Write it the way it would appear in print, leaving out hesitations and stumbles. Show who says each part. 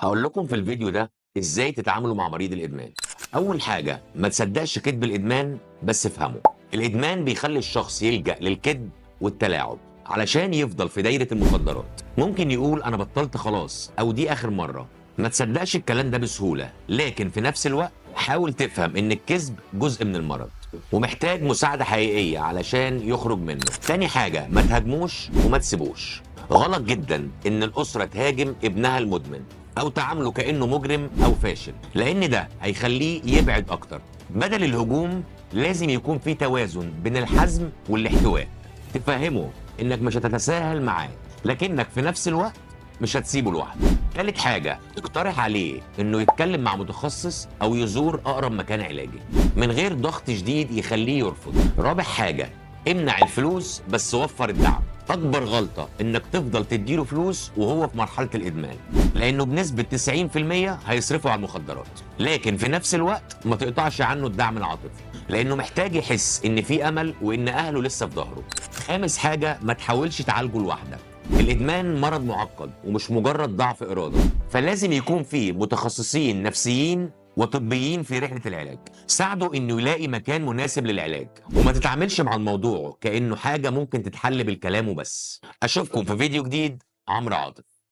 Speaker 1: هقول لكم في الفيديو ده ازاي تتعاملوا مع مريض الادمان. اول حاجة، ما تصدقش كذب الادمان، بس افهمه. الادمان بيخلي الشخص يلجأ للكذب والتلاعب علشان يفضل في دايرة المخدرات. ممكن يقول انا بطلت خلاص او دي اخر مرة. ما تصدقش الكلام ده بسهولة، لكن في نفس الوقت حاول تفهم ان الكذب جزء من المرض ومحتاج مساعدة حقيقية علشان يخرج منه. تاني حاجة، ما تهاجموش وما تسيبوش. غلط جدا ان الأسرة تهاجم ابنها المدمن أو تعامله كأنه مجرم أو فاشل، لأن ده هيخليه يبعد أكتر. بدل الهجوم لازم يكون في توازن بين الحزم والاحتواء. تفهمه إنك مش هتتساهل معاه، لكنك في نفس الوقت مش هتسيبه لوحده. تالت حاجة، اقترح عليه انه يتكلم مع متخصص او يزور اقرب مكان علاجي من غير ضغط شديد يخليه يرفض. رابع حاجة، امنع الفلوس بس وفر الدعم. اكبر غلطة انك تفضل تديله فلوس وهو في مرحلة الادمان، لانه بنسبة 90% هيصرفه على المخدرات. لكن في نفس الوقت ما تقطعش عنه الدعم العاطفي، لانه محتاج يحس ان في امل وان اهله لسه في ظهره. خامس حاجة، ما تحاولش تعالجه لوحدك. الإدمان مرض معقد ومش مجرد ضعف إرادة، فلازم يكون فيه متخصصين نفسيين وطبيين في رحلة العلاج. ساعده إنه يلاقي مكان مناسب للعلاج، وما تتعاملش مع الموضوع كأنه حاجة ممكن تتحل بالكلام وبس. أشوفكم في فيديو جديد. عمرو عاطف.